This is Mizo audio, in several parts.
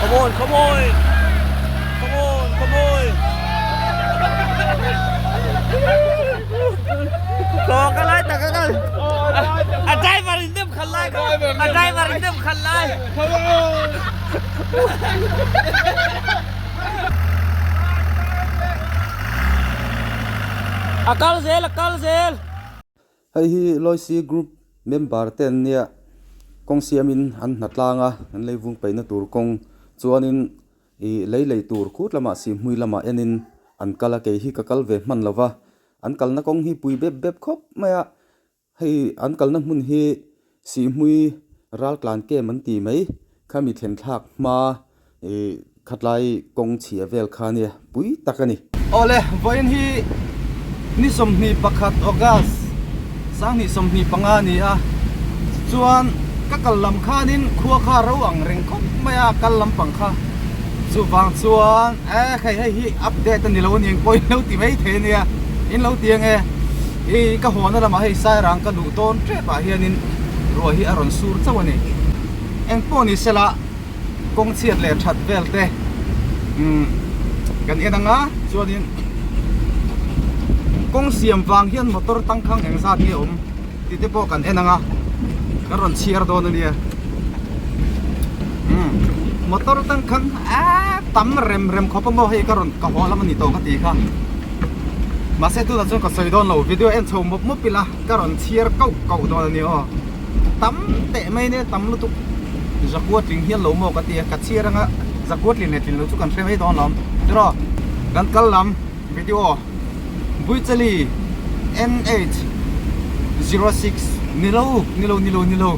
Come on, come on. Come on, come on. Ka lai tak a kal. A driver in dem khalh lai. A driver in dem khalh lai. Come on. A kal zel, a kal zel. Hei hi Loisi group member te an nia, kawng siamin an hna tlang a, an lei vung paihna tur kawng chuanin ih lei lei tur khut lamah sihhmui lamah enin an kal a, kei hi ka kal ve hman lo va, an kalna kawng hi pui bep bep khawp mai a, hei an kalna hmun hi sihhmui raltlan kem an ti mai, khami thlen thlak hma Ih khatlai kawng chhia vel kha nia pui tak a ni. Awle, vawiin hi ni 21 August 2025 a ni a, chuan ka kal lam khanin khua kha ro ang reng khawp mai a, kal lampang kha chuvang chuan e hei hei hi update a ni lo a ni ang pawh in lo ti mai thei a nia, in lo ti ang e, ih ka hawn lamah hei Sairang ka luh dawn tep ah hianin ruah hi a rawn sur chauh a ni, engpawh ni sela. Kawng chhiat leh that vel te umm kan en anga chuanin kawng siam vang hian motor tangkhang eng zat nge awm tih te pawh kan en anga kan rawn chhiar dawn ania umm motor tangkhang aaa tam rem rem khawp a maw hei ka rawn ka haw lam a ni tawh ka tih kha mahse tunah chuan ka sawi dawn lo video en chho mawp mawp ila ka rawn chhiar kauh kauh dawn ania aw. Tam teh mai nia tam lutuk zakua tling hian lo maw ka ti a ka chhiar anga zakua tlin leh tlin lo chu kan hre mai dawn lawm tiraw kan kal lam video Buichali NH 06 nilo nilo nilo nilo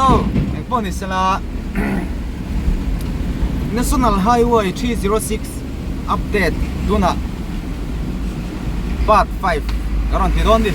oh engpawh ni sela National Highway 306 update tunah Part 5 ka rawn ti dawn ni.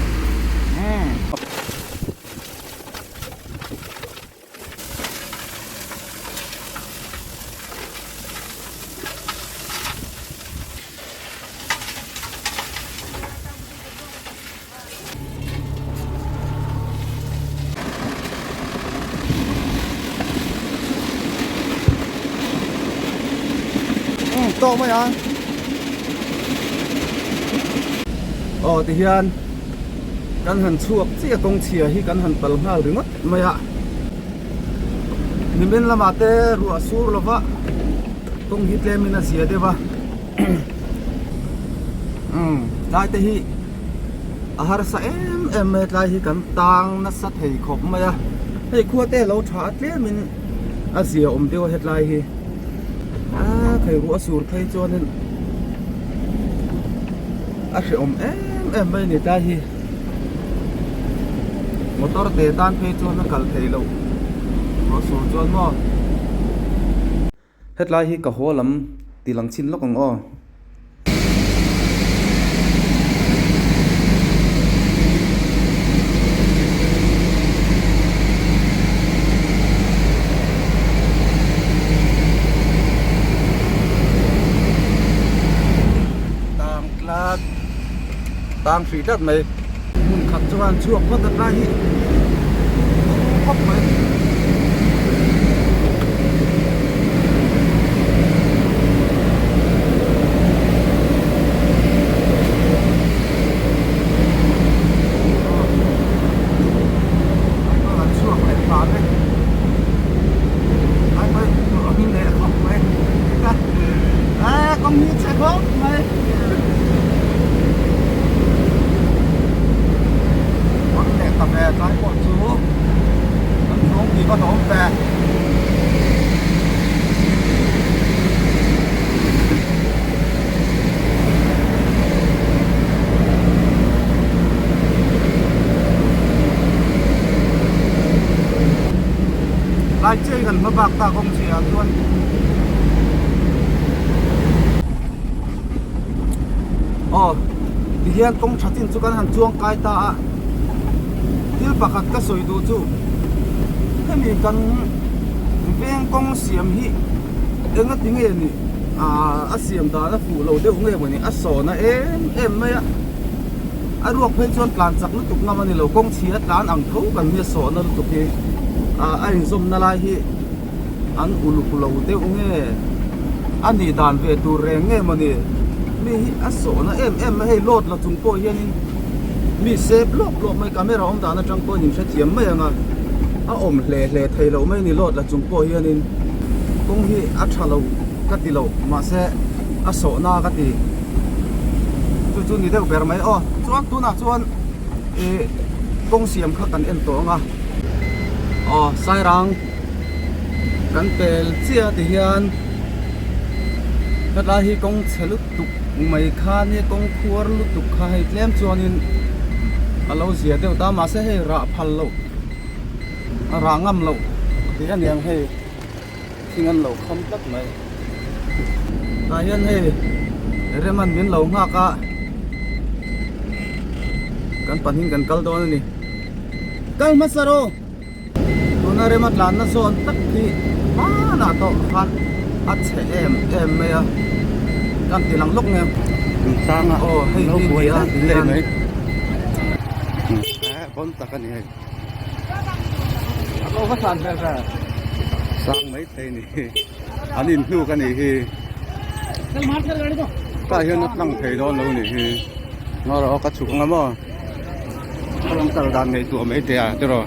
Tawk mai a aw ti hian kan han chhuak chiah kawng chhia hi kan han pal nghal ringawt mai a nimin lamah te ruah sur lova kawng hi tlem in a zia deuh a umm tlai te hi a harsa em em mai a tlai hi kan tang nasa thei khawp mai a hei khua te lo tha a tlem in a zia awm deuh a hetlai hi a thei ruah sur phei chuanin a hrehawm em em mai a ni tlai hi motor te tan phei chuan a kal thei loh ruah sur chuan maw. Hetlai hi ka haw lam ti lang chhin lawk ang aw. Tang tlat tang hrih tlat mai. Hmun khat chuan chhuak phawt a tlai hi khawp mai. Chhuak leh hram e ai mai a hming leh khawp mai a kawng hi chhe khawp mai Kawng leh ta ve tlai pawh chu kan chhung tih va hnawm ve. Lai chiah hi kan hma bak ta kawng chhiah ah chuan aw tihian kawng tha chin chu kan han chuang kai ta a thil pakhat ka sawi duh chu hemi kan veng kawng siam hi enga ti nge ni ah a siam dan a fuh lo deuh nge mawni a sawna em em mai a a ruak phei chuan tlan chak lutuk ngam a ni lo kawng chhia tlan ang tho kan nia sawhna lutuk hi ah a inzawmna lai hi An uluk lo deuh nge? A nih dan ve tur reng nge mawni? Mi hi a sawhna em em mai hei load la chung pawh hianin mi sep lawk lawk mai camera awm dan atang pawhin in hrethiam mai ang a, a awm hle hle thei loh mai a ni load la chung pawh hianin kawng hi a tha lo ka ti lo mahse a sawhna ka ti chu chu ni deuh ber mai aw chuan tunah chuan ih kawng siam kha kan en tawh ang a aw sairang. Kan pel chiah ti hian hetlai hi kawng chhe lutuk mai kha nia kawng khuar lutuk kha hei tlem chuanin a lo zia deuh ta mahse hei rah phal loh a rah ngam loh tih a niang hei thing an lo kham tlat mai tah hian hei rem an min lo nghak a kan pahnih kan kal dawn a ni kal hmasa rawh. Tuna rema tlanna zawn tak hi hmanah tawh khan a chhe em em mai a, kan ti lang lawk nge. Tumsanga aw hei hi ni a ti hian. Bon tak a ni hei. A lo va san hmel ve. Sang mai thei ni. An inhnuk a nih hi. Tah hian a tlang thei dawn lo a nih hi. Ngaw rawh ka chhuk ang a maw. A rawn kal dan ngaihtuah mai teh a tiraw.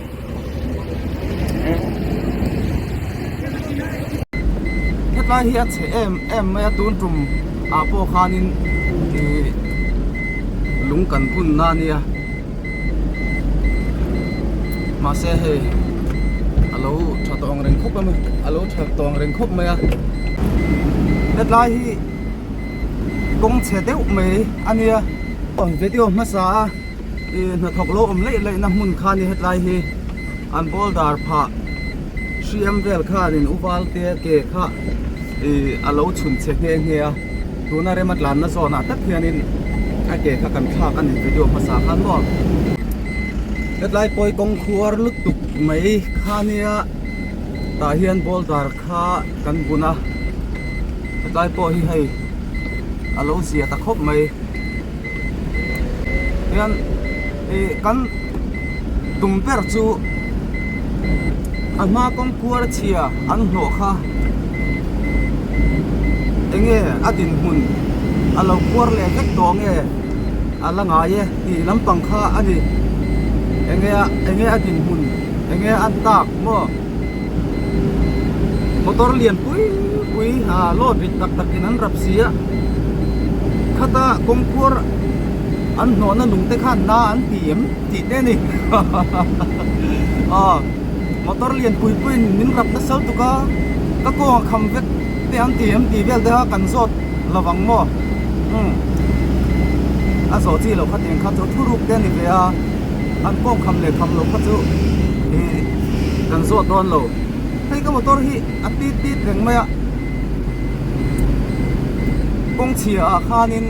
Hetlai hi a chhe em em mai a tun tum ah pawh khanin ih lung kan hun na ania mahse hei a lo tha tawh ang reng khawp a a lo tha tawh ang reng khawp mai a hetlai hi. Kawng chhe deuh mai a nia. Video hmasa a ih hnathawk lo awm leih leih na hmun kha a ni hetlai hi an boulder phah hriam vel khanin u valte ke kha ih a lo chhun chhe nghe nghe a tuna rema tlanna zawnah tak hianin a ke kha kan thlak a ni video hmasa khan maw. Hetlai pawi kawng khuar lutuk mai kha nia tah hian boulder kha kan bun a. Hetlai pawh hi hei a lo zia ta khawp mai hian ih kan tum ber chu a hma kawng kuar chhia an hlawh kha enge a dinhmun a lo kuar leh vek tawh nge a la ngai e tih lampang kha a ni enge enge a dinhmun enge an tak maw. Motor lian pui pui ah load rit tak tak in an rap si a khata kawngkhuar an hnawhna lung te khan na an ti em tih te a ni aw motor lian pui pui in min rap nasa lutuk a ka kawng a kham vek te an ti em tih vel te kha kan zawt lovang maw umm a zawh chi loh kha tiang kha chu thuruk te a ni ve a. An kawng kham leh kham loh kha chu ih kan zawt dawn lo. Hei ka motor hi a tit tit reng mai a. Kawng chhia ah khanin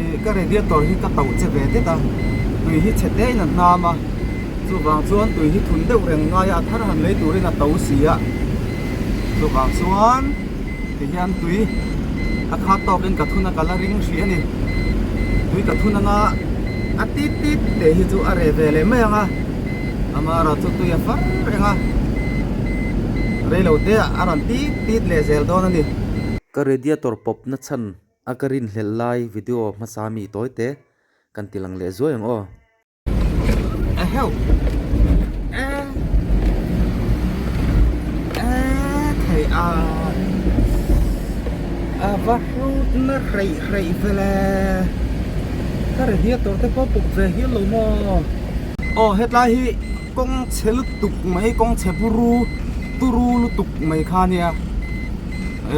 ih ka radiator hi ka tauh che ve det a. Tui hi chhe te in a hnam a. Chuvang chuan tui hi thun deuh reng ngai a, a thar han lei turin a to si a. Chuvang chuan tihian tui a khat tawkin ka thun a ka la ring hrih a ni. Tui ka thun anga a tit tit teh hi chu a reh ve leh mai ang a, amaherawh chu tui a far reng a, reilo te ah a rawn tit tit leh zel dawn a ni. Ka radiator pawp na chhan a ka rinhlelh lai video hmasa mi tawi te kan ti lang leh zuai ang aw. Eheu e e thei a a va hrut na hreih hreih ve le ka radiator te pawh puk ve hial lo maw aw hetlai hi kawng chhe lutuk mai kawng chhe buru turu lutuk mai kha ania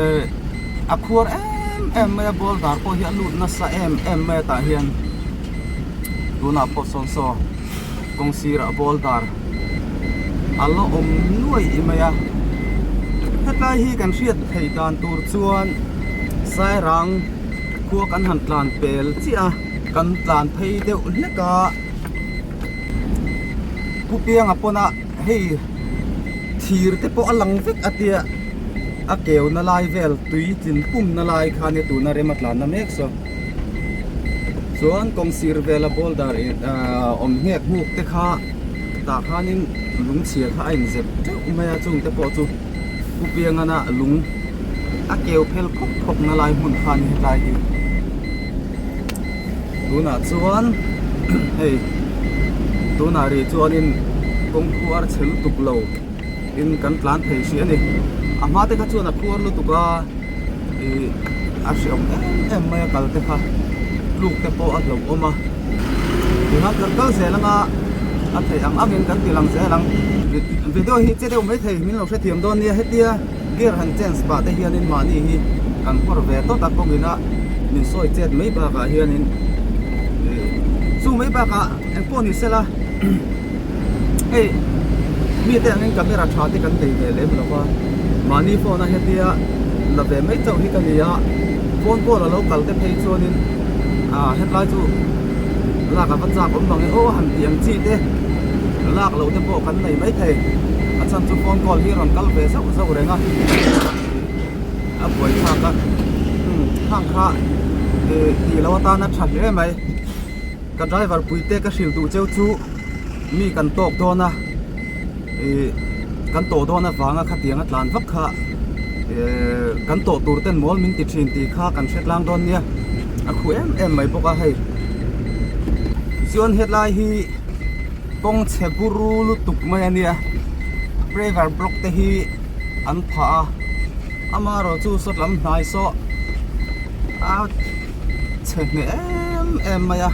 eh a khuar em em mai a boulder pawh hi a lut nasa em em mai a tah hian. Tunah pawh sawn saw kawng sirah boulder a la awm nuaih mai a hetlai hi kan hriat theih dan tur chuan sairang khua kan han tlan pel chiah a kan tlan phei deuh hlek a pu pianga pawn a hei thir te pawh a lang vek a tia a keu na lai vel tui tlin pum na lai kha nia tuna rem a tlan na mek saw. Chuan kawng sir vela boulder in ahh awm nghek nghuk te kha tah khanin lungchhia kha a inzep teuh mai a chung te pawh chu Pu Piangana lung a keu phel phawk phawk na lai hmun kha a ni hetlai hi. Tunah chuan hei tunah rih chuanin kawng khuar chhe lutuk lo in kan tlan thei hrih a ni. A hma te kha chuan a khuar lutuk a ih a hreawm em em mai a kal te kha tluk te pawh a hlauhawm a. Tihian kan kal zel anga a theih ang angin kan ti lang zel ang. Video hi che deuh maithei min lo hrethiam dawn nia hetia. Gear han change pah te hianin mahni hi kan nghawr ve tawt a kawngin a min sawi chet mai bakah hianin ih chu mai bakah eng pawh ni sela hei mite angin camera tha te kan nei ve lem lo va mahni phone a hetia la ve mai chauh hi ka ni a phone call a lo kal te phei chuanin ah hetlai chu lak a va chak awm vang e aw han tih ang chi te lak loh te pawh kan nei maithei a chhan chu phone call hi a rawn kal ve zauh zauh reng a a buai thlak a umm hang kha ih tih loh atana tha hle mai ka driver pui te ka hrilh duh cheu chu mi kan tawk dawn a ih kan tawh dawn avanga khatiang a tlan vak kha eh kan tawh tur ten mawl min ti thin tih kha kan hre tlang dawn nia a khu em em mai bawk a hei chuan hetlai hi kawng chhe buru lutuk mai a nia praver block te hi an phah a amaherawh chu sawt lam hnai saw a chhe hneh em em mai a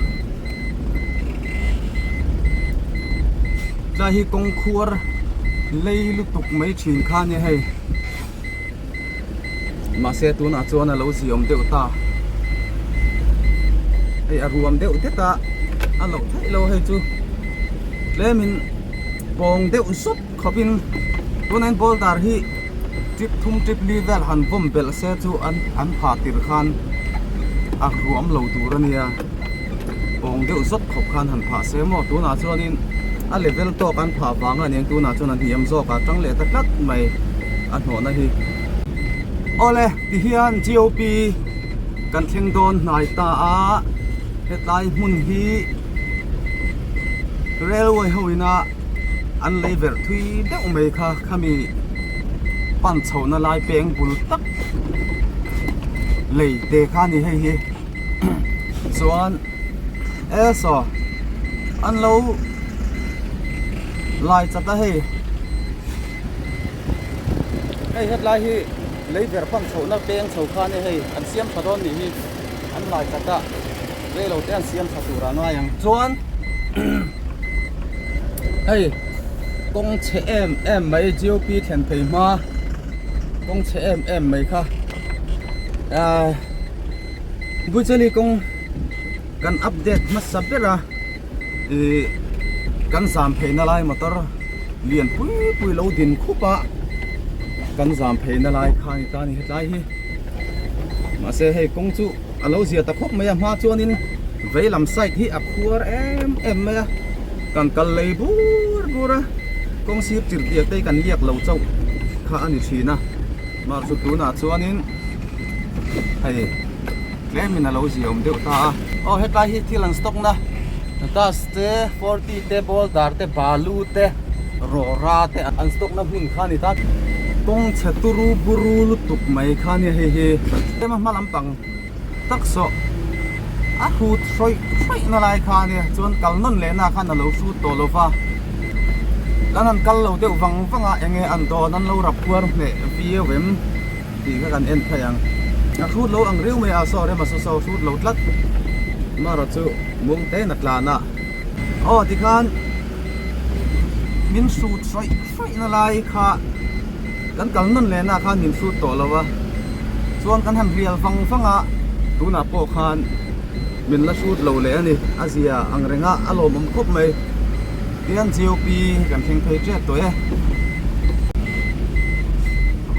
tlai hi kawng khuar lei lutuk mai thin kha a nia hei mahse tunah chuan a lo ziawm deuh ta hei a ruam deuh det a a loh theih lo hei chu tlemin pawng deuh zawt khawpin tunah hian boulder hi trip thum trip li vel han vawm belh se chu an an phah tir khan a ruam lo tur a nia pawng deuh zawt khawp khan han phah se maw tunah chuanin a level tawk an phah vang a niang tunah chuan a hniam zawk a tang leh ta tlat mai a hnawhna hi. Awle tihian GOP kan thleng dawn hnai ta a hetlai hmun hi railway ho ina an lei verh thui deuh mai kha khami pan chhohna lai peng bul tak lei te kha a ni hei hi. Chuan e saw an lo lai chat a hei hei hetlai hi lei ver pan chhohna peng chho kha ania hei an siam tha dawn nih hi an lai chat a reilo te an siam tha tur ah ngai ang chuan hei kawng chhe em em mai GOP thlen phei hma kawng chhe em em mai kha ahh. Buichali kawng kan update hmasa ber a ih kan zam pheina lai motor lian pui pui lo din khup a kan zam pheina lai kha a ni ta a ni hetlai hi mahse hei kawng chu a lo zia ta khawp mai a hma chuanin vei lam side hi a khuar em em mai a kan kal lei bur bur a kawng sir chirh diak te hi kan liak lo chauh kha a ni thin a mahse chu tunah chuanin. Hei tlemin a lo ziaawm deuh ta a. Aw hetlai hi thil an stock na dust te forty te boulder te balu te rawra te an stock na hmun kha a ni ta. Kawng chhe turu buru lutuk mai kha nia hei hi. Tlema hma lampang tak saw a hrut hrawih hrawih na lai kha ania chuan kal nawn leh na khan a lo hrut tawh lo va kan han kal lo deuh vang vang a enge an dawn an lo rap khuar hneh viau em tih kha kan en thei ang a hrut lo ang riau mai a saw rem a saw saw hrut lo tlat amaherawh chu mung te in a tlan a aw tikhan min hrut hrawih hrawih na lai kha. Kan kal nawn leh na khan min hrut tawh lo a, chuan kan han rial vang vang a, tunah pawh khan min la hrut lo leh a ni, a zia ang reng a, a lawmawm khawp mai. Tihian GOP kan thleng phei tep tawh e.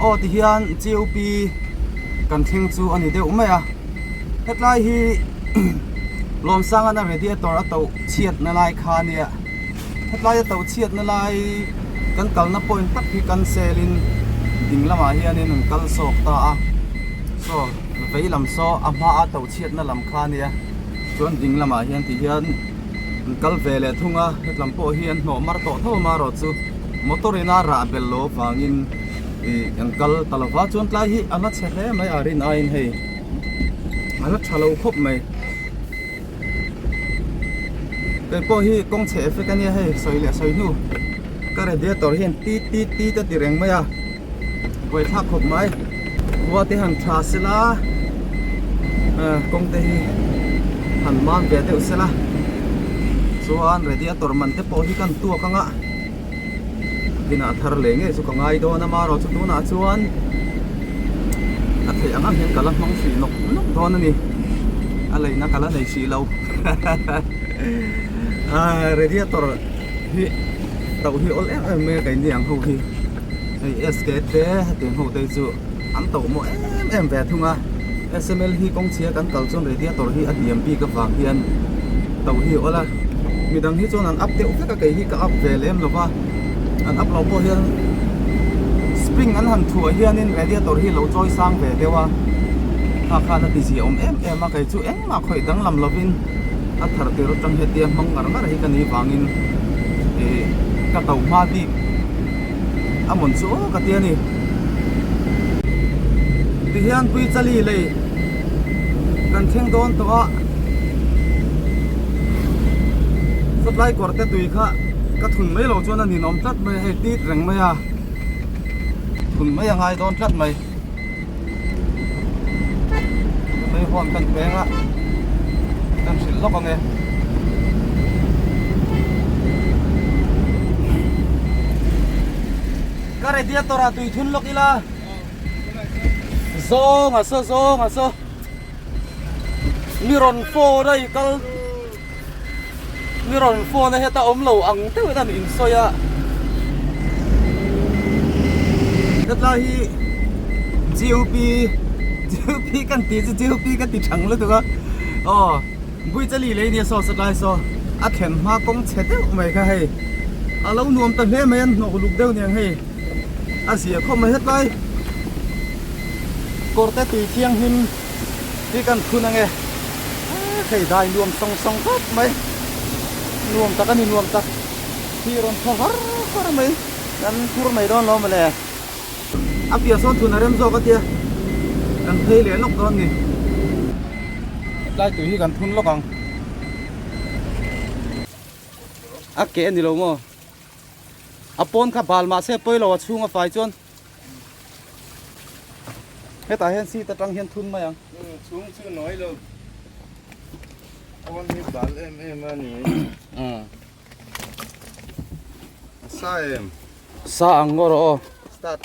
Aw tihian GOP kan thleng chu a ni deuh mai a, hetlai hi Lawmsangana radiator a toh chhiatna lai kha a nia. Hetlai a to chhiatna lai kan kalna point tak hi cancel in ding lamah hianin an kal sawk ta a saw vei lam saw a hma a to chhiatna lam kha ania chuan ding lamah hian ti hian an kal ve leh thung a hetlam pawh hi an hnawh mar tawh tho amaherawh chu motor in a rah bel lo avangin. Ih kan kal ta lo va chuan tlai hi a la chhe hle mai a rin aiin hei a la tha lo khawp mai. Kei pawh hi kawng chhe effect a nia hei sawi leh sawi hnu ka radiator hian tit tit tit a ti reng mai a buaithlak khawp mai khua te han tha sela kawng te hi han mam ve deuh sela chuan radiator man te pawh hi kan tuak anga. Inah thar leh ngei chu ka ngai dawn a marawh chu tunah chuan a theih ang ang hian ka la hmang hrih nawk nawk dawn a ni a leina ka la nei hrih lo ah radiator hi to hi awl em em mai a keini ang ho hi hei SK te hetiang ho te hi chu an to maw em em ve thung a SML hi kawng chhia kan kal chuan radiator hi a hniam bik avang hian to hi a awl a midang hi chuan an up deuh vek a kei hi ka up ve lem lo va an up loh pawh hian spring an han thuah hianin radiator hi lo chawi sang ve deuh a kha khan a ti zia awm em em a kei chu engmah khawih danglam lovin a thar tir atang hetia hmang ngar ngar hi ka nih vangin ih ka to hma bik a mawn chu aw ka ti a ni. Tihian Puichali lei kan thleng dawn tawh a, sawtlai kawr te tui kha ka thun mai lo chuan a ninawm tlat mai a, hei tit reng mai a, thun mai a ngai dawn tlat mai. Tui huan kan peng a, kan hrilh lawk ang e. Ka radiator ah tui thun lawk ila. Zawng a saw zawng a saw. Mi rawn phone a i kal. Mi rawn phone a heta awm lo ang deuhin an insawi a. Hetlai hi GOP GOP kan tih chu GOP ka ti thang lutuk a. Aw Buichali lei nia saw satlai saw a thlen hma kawng chhe deuh mai kha hei. A lo nuam ta hle mai an hnawk luk deuh niang hei. A zia khawp mai hetlai kawr te tui thianghlim hi kan thun ange hei dai nuam sawng sawng khawp mai nuam tak a ni nuam tak hi rawn thaw har har mai kan phur mai dawn lo mawle a piah sawn thun a rem zawk a tia kan phei leh lawk dawn ni hetlai tui hi kan thun lawk ang a keh a ni lo maw. A pawn kha bal mahse pawi lo a chhung a fai chuan hetah hian seat atang hian thun mai ang. Chhung chu nawi lo pawn hi bal em em a ni. A sa em? Sa ang ngaw rawh aw. Start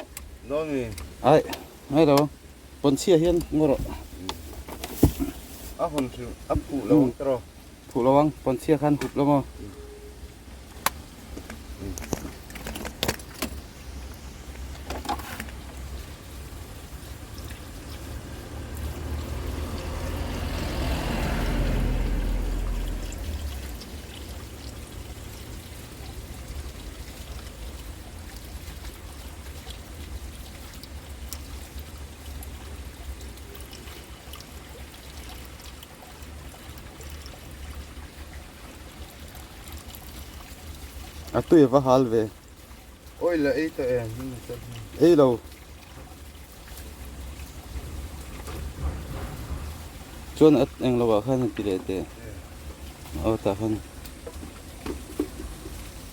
dawn mi? Ai, ngai lo. Pawn chhia hian ngaw rawh. A hawn hrilh a phuh lo ang tawh. Phuh lo ang, pawn chhia khan hup lo maw? A tui va hal ve. Oi la ei tawh em? Ei lo. Chuan a eng lo ah khan han ti leh teh. Aw tah khan.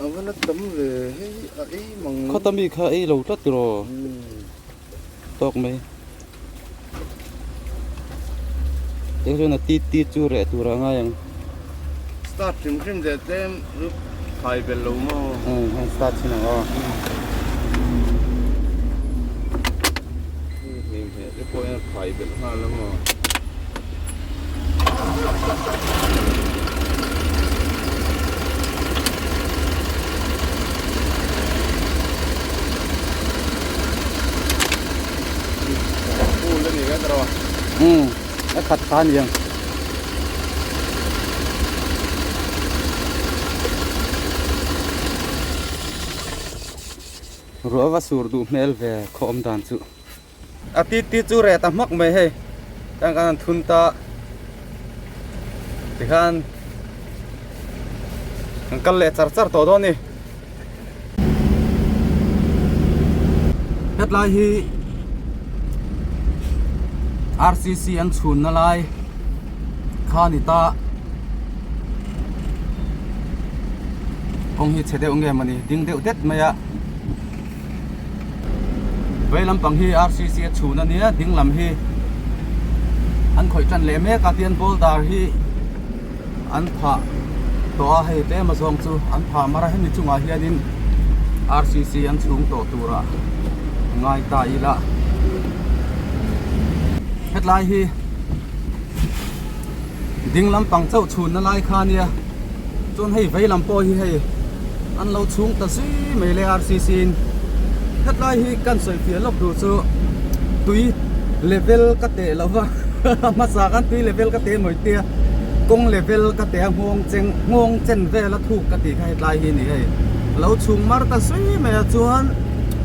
A va la tam ve hei a ei mang. Khawta mi kha ei lo tlat tiraw. Tawk mai. Eng chuan a tit tit chu reh tur a ngai ang. Start hrim hrim leh tlem rup phai belh lo maw? Umm heng start chin ang aw. Hnim heh te pawh hian phai belh nghal a maw? Umm a khat kha a ni ang. Ruah va sur duh hmel ve khaw awm dan chu. A tit tit chu reh ta hmak mai hei tang khan an thun ta tikhan an kal leh char char tawh dawn a ni. Hetlai hi RCC an chhunna lai kha a ni ta. Kawng hi chhe deuh nge mawni ding deuh det mai a. Vei lampang hi RCC a chhun a nia ding lam hi an khawih tan leh mek a tian boulder hi an phah tawh a hei tlem a zawng chu an phah mar a hemi chungah hianin RCC an chhung tawh turah ngai ta ila hetlai hi ding lampang chauh chhunna lai kha a nia chuan hei vei lam pawh hi hei an lo chhung ta zui mai le RCC in hetlai hi kan sawi fiah lawk duh chu tui level ka teh lo va hmasa khan tui level ka teh mawi tia kawng level ka teh a nghawng cheng nghawng chen vel a thuk ka tih kha hetlai hi a ni hei lo chhung mar ta zui mai a chuan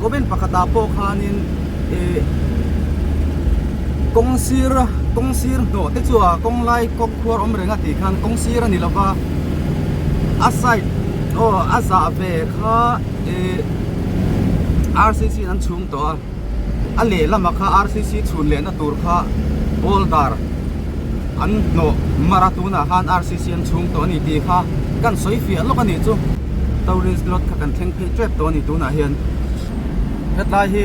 comment pakhatah pawh khanin ih kawng sir kawng sir hnawh te chu a kawng lai kawng khuar awm reng a tih khan kawng sir a ni lo va a side aw a zah ve kha ih RCC in an chhung tawh a a lehlamah kha RCC chhun lehna tur kha boulder an hnawh mar a tunah khan RCC an chhung tawh a ni tih kha kan sawi fiah lawk a nih chu tourist lot kha kan thleng phei tep tawh a ni tunah hian hetlai hi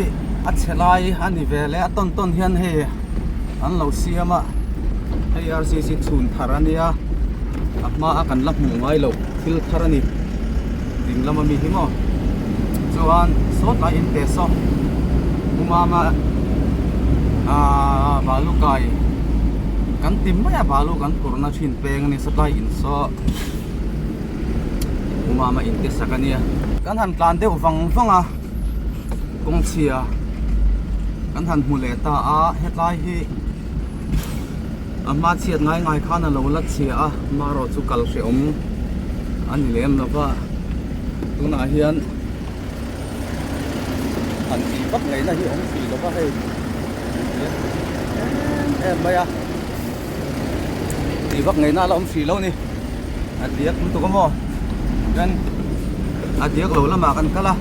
a chhe lai a ni ve leh a tawn tawn hian hei an lo siam a hei RCC chhun thar a nia a hma a kan la hmuh ngai loh thil thar a ni ding lama mi hi maw chuan saw tlai in te saw pu mama ahh balu kai kan ti mai a balu kan phurhna thin peng a ni saw tlai in saw pu mama in te sak a nia kan han tlan deuh vang vang a. Kawng chhia kan han hmu leh ta a hetlai hi a hma chhiat ngai ngai khan a lo la chhia a marawh chu kal hrehawm a ni lem lo va tunah hian han tih vak ngaihna hi awm hrih lo va hei em em mai a tih vak ngaihna a la awm hrih lo a ni a diak lutuk a maw chuan a diak lo lamah kan kal a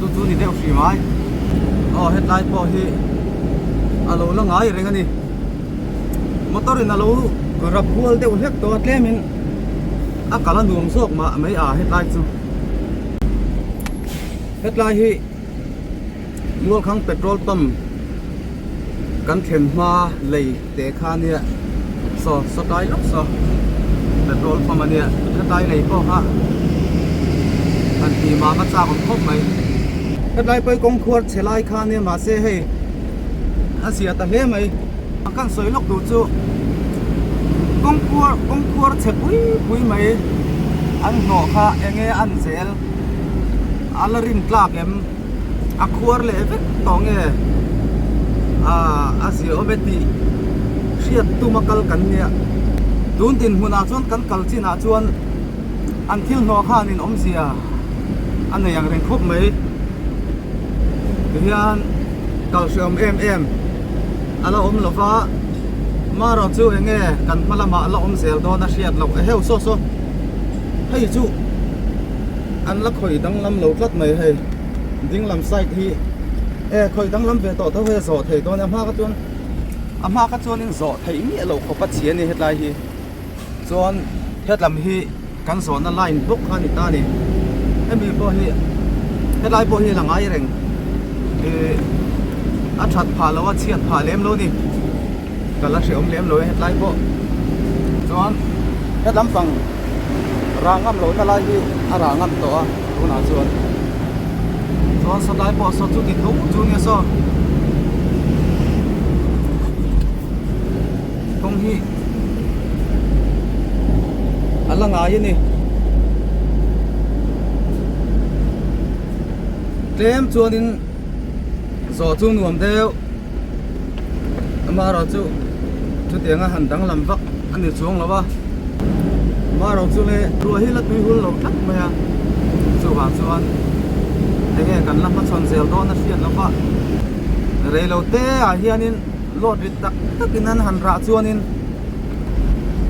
chu chu ni deuh hrih mai aw hetlai pawh hi a lo la ngai reng a ni motor in a lo rap hual deuh hlek tawh a tlem in a kal a nuam zawk mah mai a hetlai chu hetlai hi. Mualkhang petrol pump kan thlen hma lei te kha nia saw saw tlai lawk saw petrol pump a nia hetlai lei pawh kha han tih mam a chak awm khawp mai hetlai pawh hi kawng khuar chhe lai kha nia mahse hei a zia ta hle mai a kan sawi lawk duh chu kawng khuar kawng khuar chhe pui pui mai an hnawh kha eng nge an zel. A la rin tlak em? A khuar leh vek tawh nge? Aaa a zia awm e tih hriat tuma kal kan nia. Tun dinhmunah chuan kan kal chinah chuan an thil hnawh khanin awmzia a nei ang reng khawp mai. Tihian kal hreawm em em a la awm lo va, marawh chu eng nge kan hma lamah a la awm zel dawn a hriat loh eheu saw saw. Hei chu an la khawih danglam lo tlat mai hei dinglam side hi e khawih danglam ve tawh tho hei a zawh thei dawn a hma kha chuan a hma kha chuanin zawh theih miah loh khawp a chhi a ni hetlai hi chuan hetlam hi kan zawhna line bawk kha a ni ta a ni hemi pawh hi hetlai pawh hi a la ngai reng ih a that phah loh a chhiat phah lem lo a ni. Ka la hreawm lem lo e hetlai pawh chuan hetlam pang rah ngam lohna lai hi a rah ngam tawh a tunah chuan chuan sawtlai pawh saw chu ti tho chu nia saw kawng hi a la ngai a ni tlem chuanin zawh chu nuam deuh. Amaherawh chu chutianga han danglam vak a ni chuang lo a, amaherawh chu le ruah hi la tui hul lo tlat mai a, chuvang chuan enge kan la hmachhawn zel dawn a hriat lo va, rei lo te ah hianin load rit tak tak in an han rah chuanin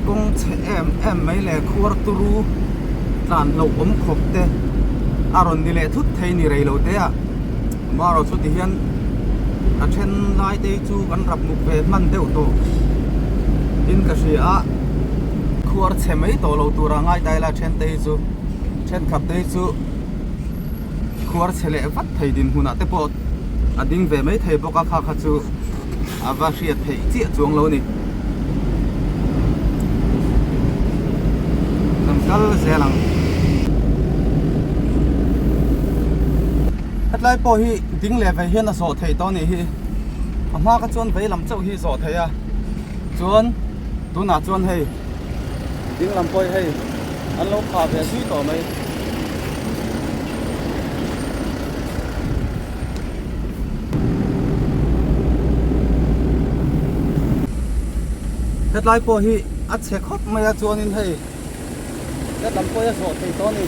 kawng chhe em em mai leh khuar turu tlan hlauh awm khawp te a rawn ni leh thut thei ni rei lo te ah. Amaherawh chu ti hian. A then lai te hi chu kan rap muk ve hman deuh tawh in ka hria a, khuar chhe mai tawh lo tur a ngai ta ila then te hi chu thenkhat te hi chu khuar chhe leh vat thei dinhmunah te pawh a ding ve mai thei bawk a kha kha chu a va hriat theih chiah chuang lo a ni. Kan kal zel ang. Hetlai pawh hi ding leh vei hian a zawh theih tawh a nih hi. A hma kha chuan vei lam chauh hi zawh theih a chuan tunah chuan hei ding lam pawh hi hei an lo phah ve zui tawh mai. Hetlai pawh hi a chhe khawp mai a chuanin hei hetlam pawh hi a zawh thei tawh a ni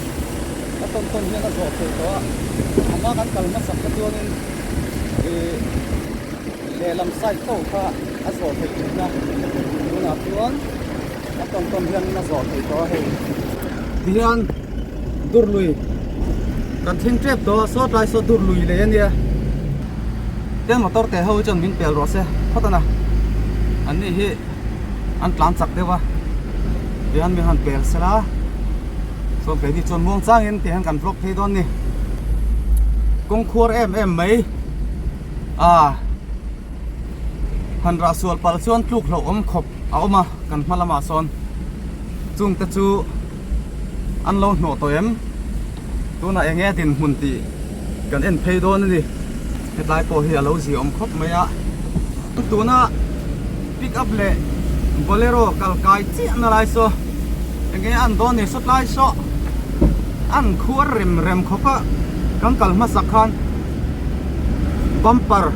a tawn tawn hian a zawh thei tawh a a hma kan kal hmasak kha chuanin ih lehlam side chauh kha a zawh theih thin a tunah chuan a tawn tawn hian a zawh thei tawh a hei tihian dur lui kan thleng tep tawh a saw tlai saw dur lui lei a nia ten motor te ho hi chuan min pel rawh se phawt a na an ni hi an tlan chak deuh a tihian mi han pel sela chuan keini chuan muang changin tihian kan vlog phei dawn a ni kawng khuar em em mai a han rah sual palh chuan tluk hlauh awm khawp a awm a kan hma lamah sawn chung te chu an lo hnawh tawh em tunah eng nge dinhmun tih kan en phei dawn a ni hetlai pawh hi a lo zia awm khawp mai a tuna pick up leh bolero kal kai chiah na lai saw eng nge an dawn ni sawtlai saw an khuar rem rem khawp a kan kal hmasak khan bumper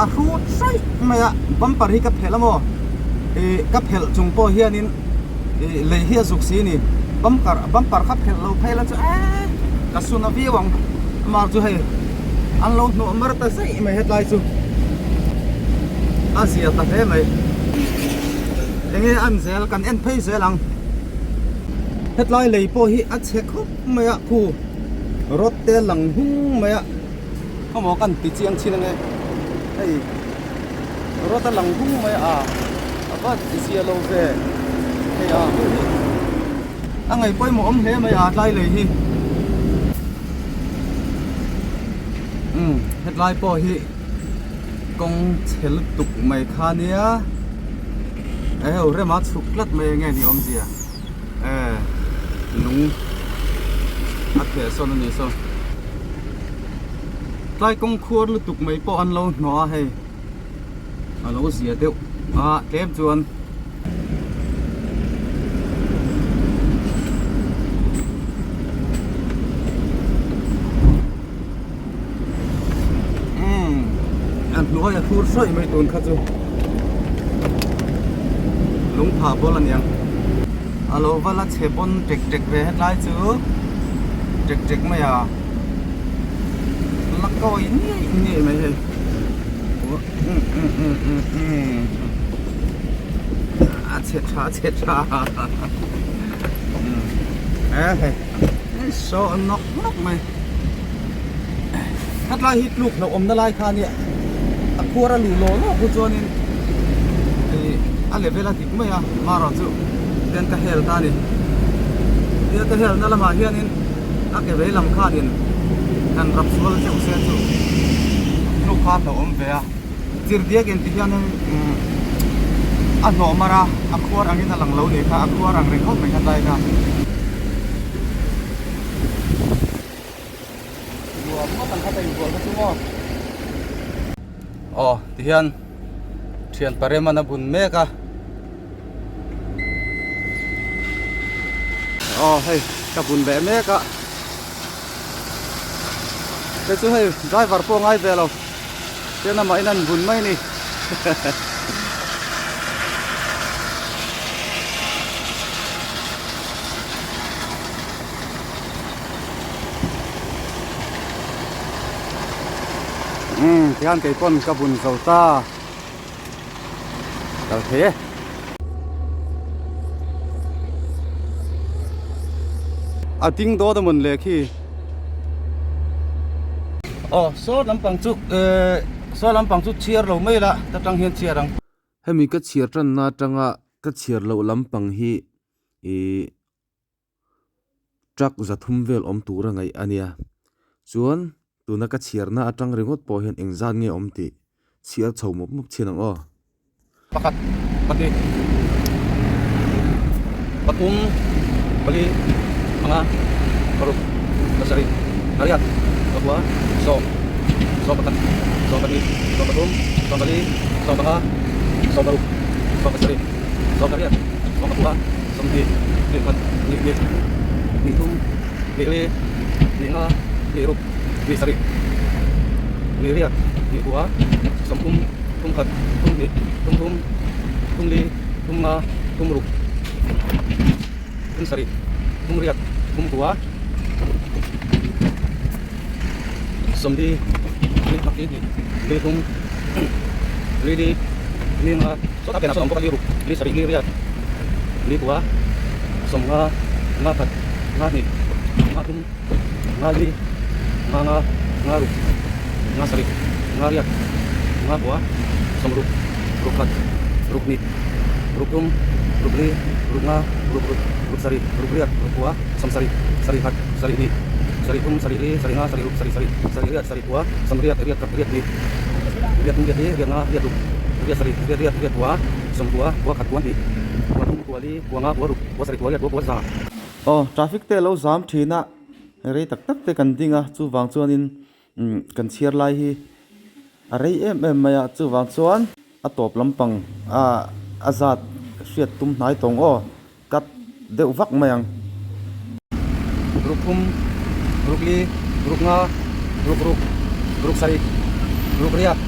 a hrut hraih mai a bumper hi ka phelh a maw ih ka phelh chung pawh hianin ih lei hi a zuk si a ni bumper bumper kha phelh lo phei la chu eee ka sun a viau ang amah chu hei an lo hnawh mar ta zaih mai hetlai chu a zia ta hle mai enge an zel kan en phei zel ang hetlai lei pawh hi a chhe khawp mai a khu rod te lang hung mai a khawmaw kan ti chiang chin ange hei rod a lang hung mai a a va zia lo ve hei a hei hi a ngaih pawimawh awm hle mai a tlai lei hi umm hetlai pawh hi kawng chhe lutuk mai kha nia eheu rema chhuk tlat mai enge ni awmzia. Eh lung a theh sawn a ni saw tlai kawng khuar lutuk mai pawh an lo hnawh a hei a lo zia deuh a tlem chuan umm a hnuai a thur hrawih mai tun kha chu lungphah bawlh a niang a lo va la chhe pawn tek tek ve hetlai chu tek tek mai a la kawi niaih niaih mai hei um um um um um a chhe tha a chhe tha um e hei saw a nawk nawk mai hetlai hi tluk hlauh awmna lai kha ania a khuar a luh lawh lawh khu chuanin ih a level a dik mai a marawh chu tian ka hel ta a ni tia ka helna lamah hianin a ke vei lam khanin han rap sual zeuh se chu tluk kha a hlauhawm ve a chirhdiak in ti hianin umm a hnawh mar a a khuar angin a lang lo nih kha a khuar ang reng khawp mai kha tlai kha. Nuam ngawt ang kha ka inbual kha chu maw. Aw tihian thian parem an a bun mek a. Aw hei ka bun leh mek a. Hei chu hei driver pawh ngai ve lo. Tian amah in an bun mai a ni. Umm tihian kei pawn ka bun zo ta kal thei e. A ding dawt a mawn le khi. Aw saw lampang chu ehh. Saw lampang chu chhiar lo mai la, ta tang hian chhiar ang. Hemi ka chhiar tanna atanga ka chhiar loh lampang hi ih truck zathum vel awm tur a ngaih a nia. Chuan tuna ka chhiarna atang ringawt pawh hian engzat nge awm tih chhiar chho mawp mawp chhin ang aw. Pakhat, pahnih, pathum, pali, panga, paruk, pasarih, pariat, pakua, sawm, sawmpakhat, sawmpahnih, sawmpathum, sawmpali, sawmpanga, sawmparuk, sawmpasarih, sawmpariat, sawmpakua, sawmhnih, hnihkhat, hnihhnih, hnihthum, hnihli, hnihnga, hnihruk, hnih sarih, hnihriat, hnihkua, sawmthum, thumkhat, thumhnih, thumthum, thumli, thumnga, thumruk, thumsarih, thumriat, thumkua, sawmli, hnihkhat, hnihhnih, hlihthum, hlili, hlinga, sawtah pianah sawn a awm bawk a, hliruk, hlisarih, hliriat, hlihkua, sawmnga, ngakhat, ngahnih, ngathum, ngali, nganga, ngaruk, ngasarih, ngariat, ngakua, sawmruk, rukhat, ruknih, rukthum, rukli, ruknga, rukruk, ruksarih, rukriat, rukkua, sawmsarih, sarihkhat, sarihnih, sarihthum, sarihli, sarihnga, sarihruk, sarisarih, sarihriat, sarihkua, sawmriat, riatkhat, riathnih, riathum, riatli, riatnga, riatruk, riatsarih, riatriat, riatkua, sawmkua, kuakhat, kuanhnih, kuathum, kuali, kuanga, kuaruk, kuasarih, kuariat, kuakua, za. Aw traffic te alo zam thin a rei tak tak te kan ding a chuvang chuanin umm kan chhiar lai hi a rei em em mai a chuvang chuan a tawp lampang ah a zat hriat tum hnai tawng aw cut deuh vak mai ang. Ruk thum, ruk li, ruk nga, ruk ruk, ruk sarih, ruk riat,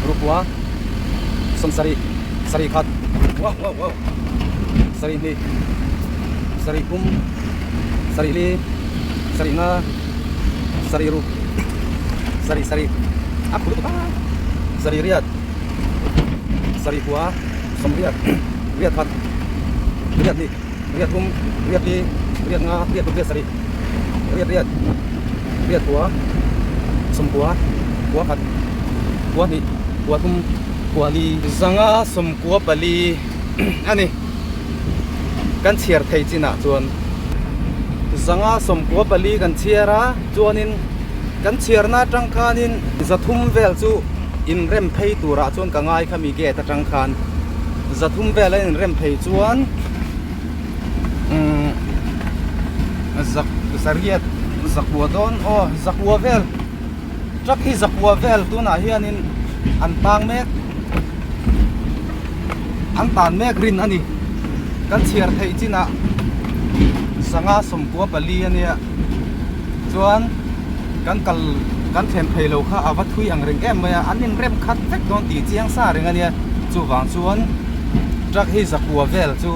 ruk kua, sawmsarih, sarih khat, wow wow wow, sarih hnih, sarih thum, sarih li, sarih nga, sarih ruk, sarih sarih, a khur lutuk a, sarih riat, sarih kua, sawmriat, riat khat, riat hnih, riat thum, riat li, riat nga, riat ruk, riat sarih, riat riat, riat kua, sawmkua, kua khat, kua hnih, kua thum, kua li. Zanga sawmkua pali a ni. Kan chhiar thei chinah chuan zanga sawmkua pali kan chhiar a, chuanin kan chhiarna atang khanin zathum vel chu inrem phei turah chuan ka ngai kha mi gate atang khan zathum vel a inrem phei chuan umm zak zariat zakua dawn aw zakua vel truck hi zakua vel tunah hianin an tang mek. An tan mek rin a ni. Kan chhiar theih chinah sanga sawmkua pali a nia. Chuan kan kal kan thlen phei lo kha a va thui ang reng em mai a. An inrem khat vek dawn tih chiang sa reng a nia. Chuvang chuan truck hi zakua vel chu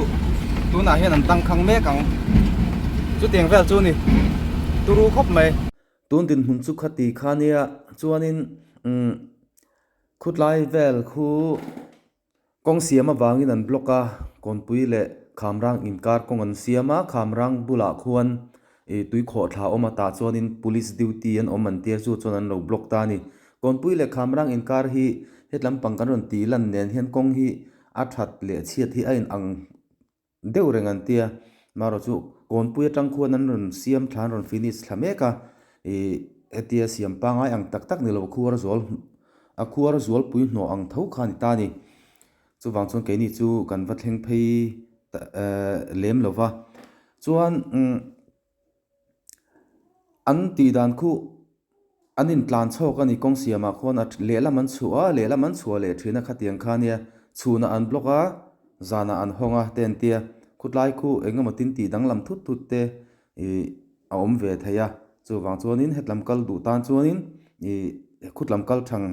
tunah hian an tangkhang mek ang. Chutiang vel chu a ni. Turu khawp mai. Tun dinhmun chu khati kha nia. Chuanin umm. Khutlai vel khu kawng siam avangin an block a, kawnpui leh khamrang inkar kawng an siam a, khamrang bulah khuan ih tui khawh thla awm a tah chuanin police duty an awm an tia chu chuan an lo block ta a ni. Kawnpui leh khamrang inkar hi hetlam pang kan rawn tih lan nen hian kawng hi a that leh chhiat hi a inang deuh reng an tia marawh chu kawnpui atang khuan an rawn siam thla an rawn finish thla mek a ih hetia siam pangai ang tak tak ni lo khuar zual a khuar zualpui hnawh ang tho kha a ni ta a ni chuvang chuan keini chu kan va thleng phei ehh lem lo va chuan umm An tih dan khu an intlan chhawk a ni kawng siamah khuan a lehlam an chhuah a lehlam an chhuah leh thin a khatiang kha nia chhunah an block a zanah an hawng a te an tia khutlai khu eng emaw tin tih danglam thut thut te ih a awm ve thei a chuvang chuanin hetlam kal duh tan chuanin ih khutlam kal thang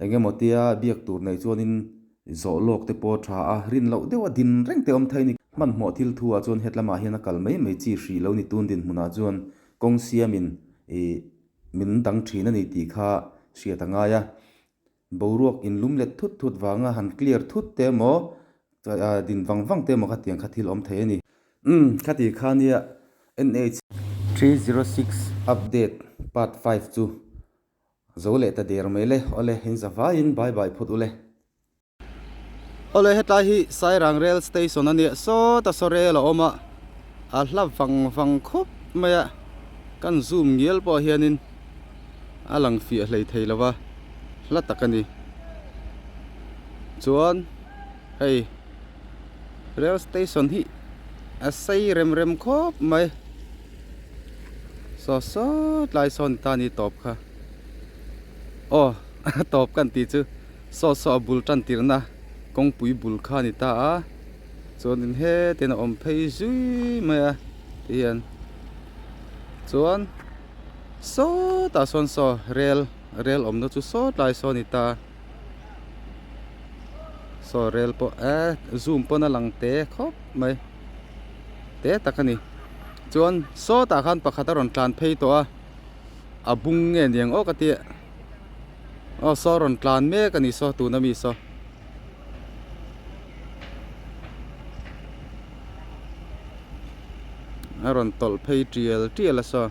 Eng emaw tia biak tur nei chuanin zawh lawk te pawh a tha a, rin loh deuh a din reng te awm thei a ni. Hmanhmawh thil thu ah chuan hetlamah hian a kal mai mai chi hrih lo ni tun dinhmunah chuan kawng siamin ih min dang thin a ni tih kha hriat a ngai a. Boruak inlum let thut thut vanga han clear thut te emaw din vang vang te emaw khatiang kha thil awm thei a ni. Umm khati kha nia NH 306 update part 5 chu. Zo leh ta der mai le, awle in za vaiin bye bye phawt ule. Awle hetlai hi Sairang rail station a nia sawta saw rel a awm a, a hla vang vang khawp mai a, kan zoom ngial pawh hianin a lang fiah hlei thei lo va, hla tak a ni. Chuan hei rail station hi a sei rem rem khawp mai. Saw sawt lai sawn ta ni tawp kha aw a tawp kan tih chu saw saw a bul tan tirna kawngpui bul kha a ni ta a chuanin hetin a awm phei zui mai a ti hian chuan sawtah sawn saw rel rel awmna chu sawt lai saw a ni ta saw rel pawh eh zoom pawn a lang te khawp mai. Te tak a ni. Chuan sawtah khan pakhat a rawn tlan phei tawh a, a bung nge niang aw ka ti a, aw saw rawn tlan mek a ni saw tuna mi saw. A rawn tawlh phei tial tial a saw.